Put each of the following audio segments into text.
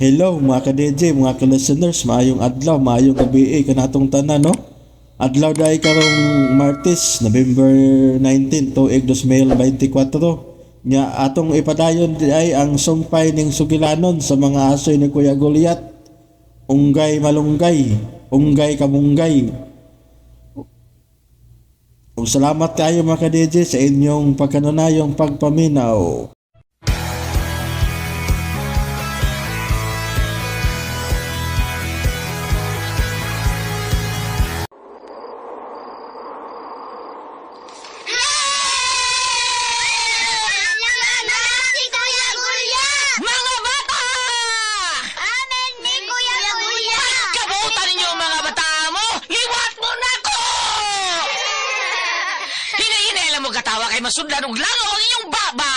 Hello mga ka-DJ, mga ka-listeners, maayong adlaw, maayong gabi eh, kanatong tanan, no? Adlaw dahil karong Martes, November 19, tuig 2024. Nya atong ipadayon di ay ang sumpay ning sugilanon sa mga asoy ni Kuya Goliath. Unggay malunggay, unggay kamunggay. Ug salamat kayo mga ka-DJ sa inyong pagkanunayong pagpaminaw. Si Kuya Gulya! Mga bata! Amen ni Kuya Gulya! Kabutan ninyo mga bata mo! Liwat mo na ko! Hinahinay mo katawa kay masudlan og langaw ang inyong baba!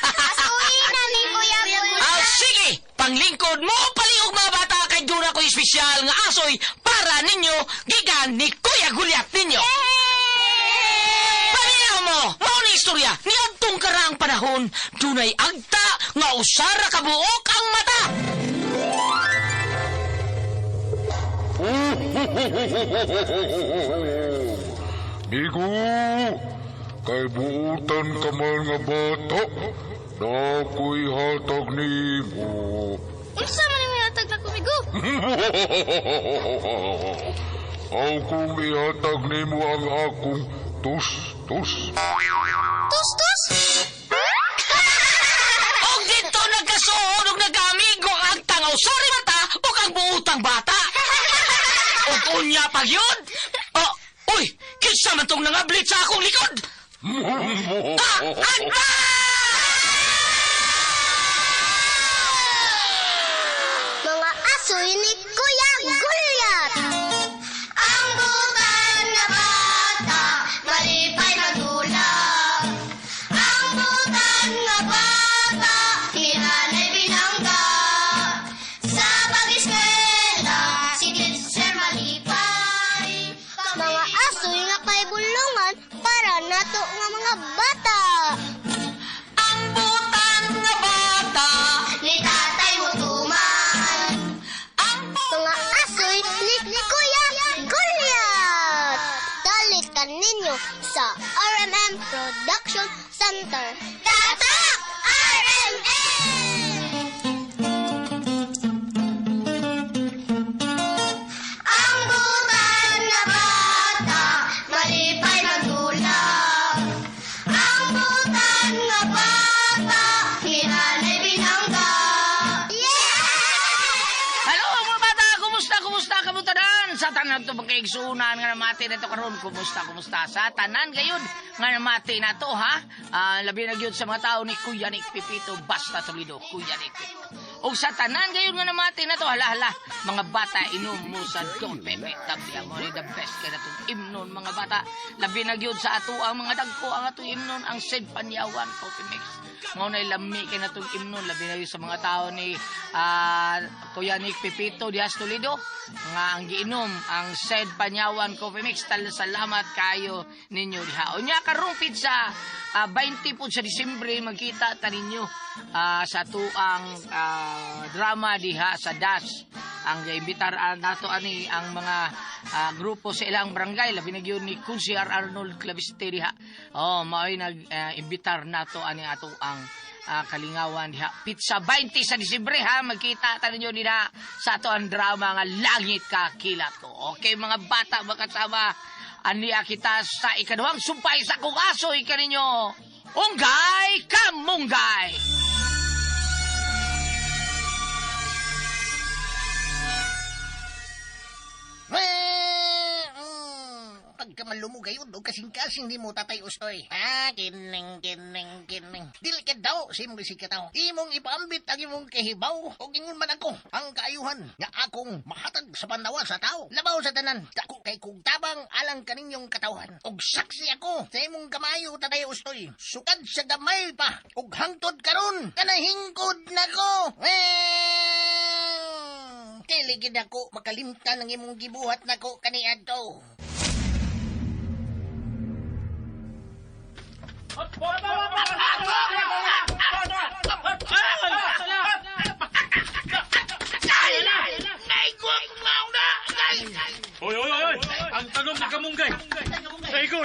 Asuhin na ni Kuya Gulya! Ah, sige! Panglingkod mo paliog mga bata kay dura ko espesyal nga asoy para ninyo gikan ni Kuya Gulyat ninyo. Paminaw mo! Mao ni istorya niadtong karaang panahon dunay agta nga usara ka buok ang mata. Migo, kay buutan ka man nga bata, na ako'y hatag nimo. Unsa man ang hatag na kumigo? Aw kung ihatag nimo ang akong tus-tus. Tus tus! Og dito nagkasuod og nagkaamigo ang agta nga usara mata ug ang buutang bata. Ug unya pag yun. Oh, uy, kinsa man tong nangablit sa akong likod? Ah, agta! Mga asoy ni Kuya Gulyat! Ang butan na bata, malipay magulap. Ang butan na bata, hinanay binangga. Sa pag-eskwela, si teacher malipay. Mga asoy nga kay bulungan para nato nga mga bata. Ang butan nga bata, Ni tatay mo tuman. ang Mga asoy ni Kuya Goliath! Dalit ka ninyo sa RMM Production Center. Tatak! RMM! Ang butan na bata, malipay magulap. Ang butan na bata, hinanay binangga. Yeah! Hello mga bata, kumusta, kumusta, kamusta tanan? Sa tanan to pagkaigsunan nga namati na to karon, kumusta, kumusta? Sa tanan gayud nga namati na to, ha? Ah, labi na gyud sa mga tao ni Kuya Nick Pipito, basta Toledo, Kuya Nick Pipito. O sa tanan gayud nga namati na to, hala hala, mga bata inom mo sa Don Pepe. Tabi mo ni the best kay natong imnon mga bata. Labi na gyud sa ato ang mga dagko ang atong imnon ang Sid Panyawan Coffee Mix. Mao na lami kay natong imnon labi na gyud sa mga tao ni Kuya Nick Pipito Diaz Toledo nga ang giinom ang Sed Panyawan Coffee Mix. Tal salamat kayo ninyo diha. Unya karong pizza 20 po sa Disyembre magkita ta ninyo sa tuang drama diha sa DAS. Ang giimbitar nato ani ang mga grupo sa ilang barangay labi na gyud ni Kunsi R. Arnold Claviste diha. Oh, mao'y nag-imbitar nato ani ato ang kalingawan diha. Pizza 20 sa Disyembre ha, magkita ta ninyo diha sa ato ang drama nga Langit Ka Kilat Ko. Okay mga bata makasama, aniya kita sa ikaduhang sumpay sa kung asoy kaninyo. Unggay kamunggay! Pagka malumugay og kasing-kasing di mo tatay ustoy. Ha, kining, kining, kining. Dili ka daw sa imong isikataw. Imong ipaambit ang imong kahibaw. O ingon man ako, ang kaayuhan nga akong mahatag sa pandawa sa tao. Labaw sa tanan, dako kay kung tabang alang kaninyong katawhan. Og saksi ako sa imong kamayo tatay ustoy. Sukad sa gamay pa, og hangtod karon, kanahingkod nako. Dili gid ako makalimtan ang imong gibuhat nako kaniadto.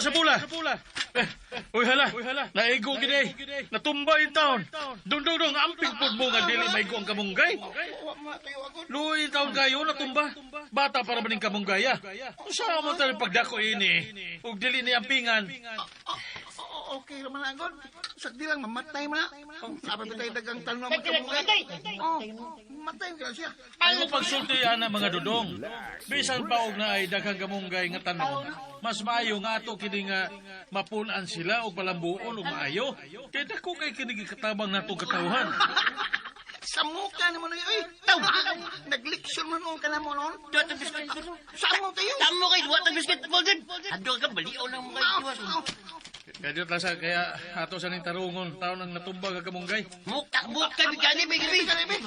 sa bula. Eh, uy hala, naigo gid eh. Natumba yung taon. Dong dong dong, amping pud mo nga dili maigo ang kamunggay. Luoy yung taon kayo natumba. Bata para ba ning kamunggay ah. Unsa mo tayo pagdako ini? Ug dili ni ampingan. Okay naman agad. Sakdi lang, mamatay man na. Sabi ba tayo dagang tanong mo kamunggay? Oh, matay ka siya. Ano pagsulti ana mga dudong? Bisan pa og naay daghang kamunggay nga tanom, mas maayo nga ato kini nga mapun-an sila og palambuon og maayo. Kay dako kay kini gikatabang natong katawhan. Samuka naman na yun. Taw! Nagleksyon man noon ka na mo noon. Duwa tag biskuit. Samo kayo. Tamo kay duwa tag biskuit Golden. Adto ka baliw na mo kay duwa. Kaya dito lang sa kaya ato sa ning tarungon taon ang natumbag ang kamunggay. Muka buka bigani bigani.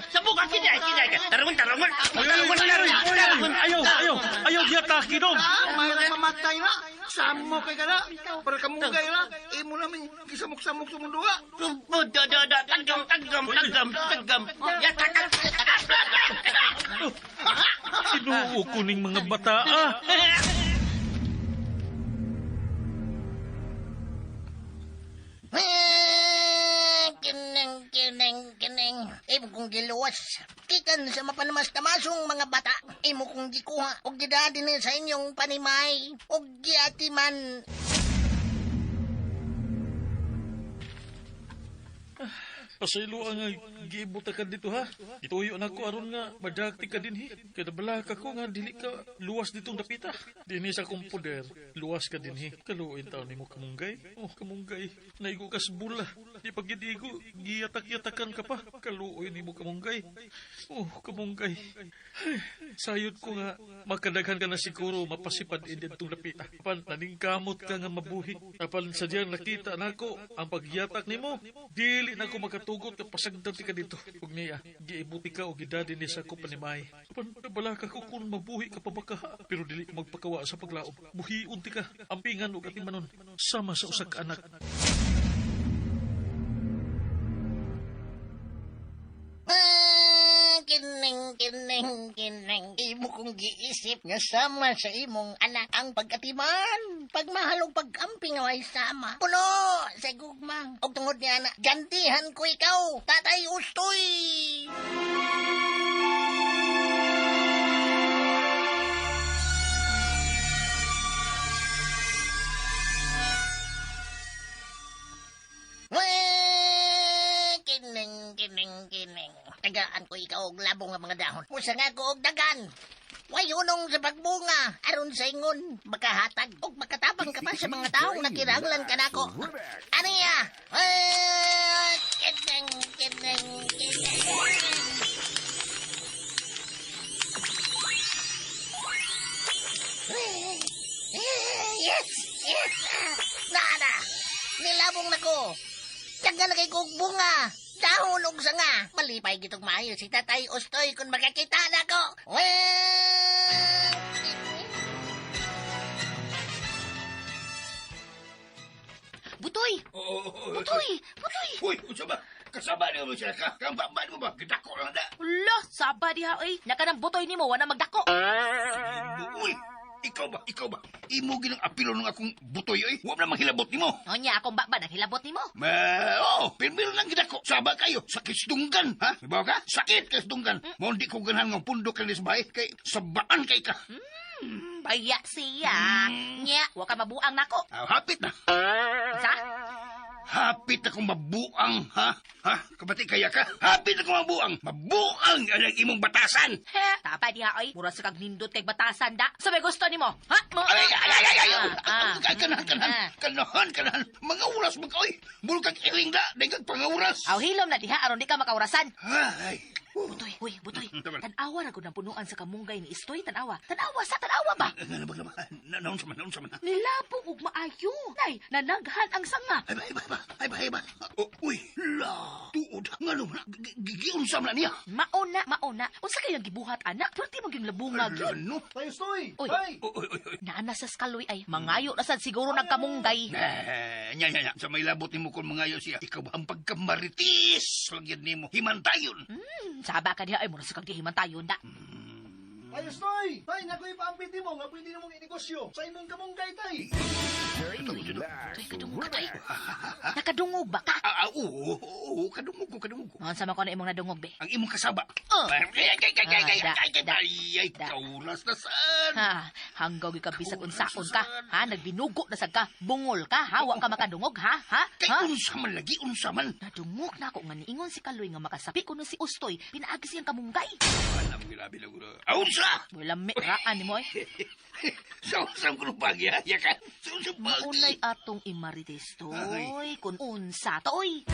Sabog ang kinay kinay. Tarungon tarungon. Ay, ay, Tarungon ay, ay, tarungon. ay, Tarungon. ayaw, ayaw, ayaw giatake dong. Ah, may mamatay na. Samo kay ka na. Para kamunggay na. Imo namin gisamok-samok sa mundo ha. Da da da tagam tagam tagam tagam. Ya tagam. Tinuo ko ning mga bata ah. Ah, Kining, kining, kining. Imo kong giluwas. Kikan sa mapanamas-tamasong mga bata. Imo kong gikuha. Og gidadi ni sa inyong panimay. Og giatiman. Pasaylo ang giibuta ka dito ha. Ituyo na ko aron nga madakti ka dinhi. Kay nabalaka ko nga dili ka luwas ditong dapita. Dinhi sa akong poder, luwas ka dinhi. Kaluoy taon nimo kamunggay. Oh, kamunggay. Naigo ka sa bula. Di pag gidigo, giyatak-yatakan ka pa. Kaluoy nimo kamunggay. Oh, kamunggay. Ay, sayod ko nga makadaghan ka na siguro mapasipad in ditong dapita. Apan naningkamot ka nga mabuhi. Apan sadyang nakita nako ang pagyatak nimo. Dili na ko makatugot nga pasagdan ti ka dito. Ug niya, giibuti ka og gidadi ni sa ko panimay. Apan nabalaka ko kung mabuhi ka pa baka. Pero dili ko magpakawa sa paglaom. Buhiun ti ka, ampingan og atimanon sama sa usa ka anak. Ah, kining, kining, kining. Imo kong giisip nga sama sa imong anak ang pagkatiman. Pagmahal og pag-amping ay sama. Puno sa gugma. Og tungod niya na, gantihan ko ikaw, Tatay Ustoy. Weh, kining, kining, kining. Tagaan ko ikaw og labong nga mga dahon. Musa nga ko og dagan. Way unong sa pagbunga, aron sa ingon, makahatag og makatabang ka pa sa mga taong nakinahanglan kanako. Ano ya? Weh, kining, kining, kining. Yes! Yes! Naana! Nilabong na ko! Dagan na kay kog bunga! Dahon og sanga! Malipay gitong maayo si Tatay Ustoy kung makakita na ko! Weh! Butoy! Butoy! Butoy! Uy, unsa ba? Kasaba niyo mo siya ka? Kambaba mo ba? Gidako lang da. Ulo, saba diha oy. Naka ng butoy nimo wala magdako. Uy, ikaw ba? Ikaw ba? Imo ginang apilo ng akong butoy oy. Wa man manghilabot nimo. Unya akong baba nang hilabot nimo. Ma, oh, pirmil lang gidako. Saba kayo, sakit sa dunggan, ha? Ibaw ka? Sakit kay sa dunggan. Mo di ko ganahan nga pundok kay sa bahay kay sabaan kay ka. Baya siya. Nya, wa ka mabuang nako. Ah, hapit na. Sa? Hapit akong mabuang, ha? Ha? Kabati kaya ka? Hapit akong mabuang. Mabuang ang imong batasan. He, tapa diha oy. Mura sa kag nindot kay batasan da. Sa may gusto nimo? Ha? Mo. Ay, ay, ay, ay, ay, Ah, ay, kanahan, kanahan, ah. kanahan, kanahan. Mga oras mo ka, oy. Muro kag iling da, dahil kag pangaoras. Aw hilom na diha aron di ka makaurasan. Ay, Butoy, uy, butoy. Tama. Tan-awa ra gud ang punuan sa kamunggay ni Istoy, tan-awa. Tan-awa sa tan-awa ba? Nga na ba, naon sa man, naon sa man. Nilabong og maayo. Nay, nanaghan ang sanga. Ay ba, ay ba, ay ba, ay ba, ay ba. Oh, uy, la, tuod, nga naman, giunsa man na niya. Mauna, mauna. Unsa kayang gibuhat anak? Perti mo gyud labunga gyud. Ala, no. Uy, Uy, uy, uy, uy. Naana sa skaloy ay mangayo na sad siguro nagkamunggay. Eh, nya, nya, nya. Sa may labot nimo kung mangayo siya, ikaw ba ang pagkamaritis? Lagyan nimo, himantayon. Saba ka diha ay mura sa kag dihiman tayo na. Ay, Ustoy! Tay, nakoy paambit mo nga pwede na mong inegosyo sa imong kamunggay, tay. Toy, kadungog ka, tay. Nakadungog ba ka? Ah, ah, oo, oo, kadungog ko, kadungog ko. Unsa man ko na imong nadungog, be? Ang imong kasaba. Oh. Ay, ay, ay, ay, ay, ay, Ah, da, ay, ay, da, ay, ay, da. kaulas na saan. Ha, hanggaw gyud ka bisag unsaon ka, ha? Nagbinugo na sad ka, bungol ka, ha? Wa ka makadungog, ha? Ha? Kay Ha? unsa man lagi, unsa man. Nadungog na ako nga niingon si Kaloy nga makasapi kuno si Ustoy, pinaagi siyang kamunggay. Alam, grabe na gulo. Ah, unsa? Wala mi raan nimo ay. Sa unsang grupag ya, ya ka? Sa unsang pagi? Maunay atong imarites toy kun unsa toy.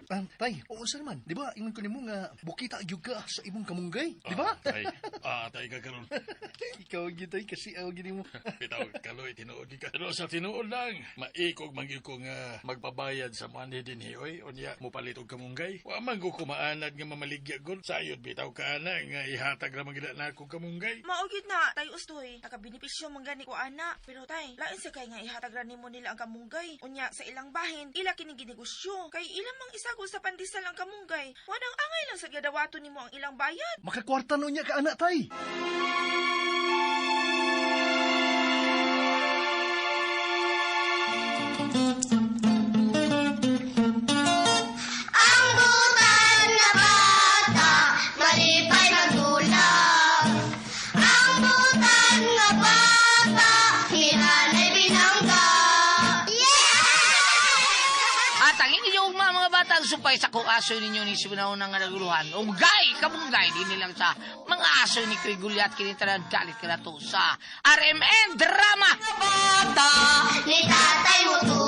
Tay, oo unsa naman. Di ba, ingon ko nimo nga bukita gyud ka sa imong kamunggay, di ba? Tay, ah, tay ka karon. Ikaw gyud tay kasi aw gyud mo. Bitaw, kaloy, tinuod ka. Pero sa tinuod lang, maikog man gyud ko nga magpabayad sa money din hi, oy. Unya, mupalit og kamunggay. Wa man ko kumaanad nga mamaligya gud. Sayod bitaw ka ana nga ihatag ra man gid na ako kamunggay. Mao gyud na tay Ustoy, nakabenepisyo man gani ko ana. Pero tay, lain sa kay nga ihatag ra nimo nila ang kamunggay. Unya sa ilang bahin, ila kini ginegosyo. Kay ilang mang isagol sa pandesal ang kamunggay. Wanang angay lang sa gadawaton nimo ang ilang bayad. Makakwarta no niya ka ana, tay. Ang butan nga bata, malipay magdulap. Ang butan nga bata, hinanay binangga. Yeah! At ang inyong ugma mga bata ang supay sa kung aso ninyo ni Sibinaw nga naguluhan. Unggay, kabunggay, din nilang sa mga aso ni Kuy Gulyat kinitaran dalit ka na to sa RMN Drama. Bata, ni tatay mo.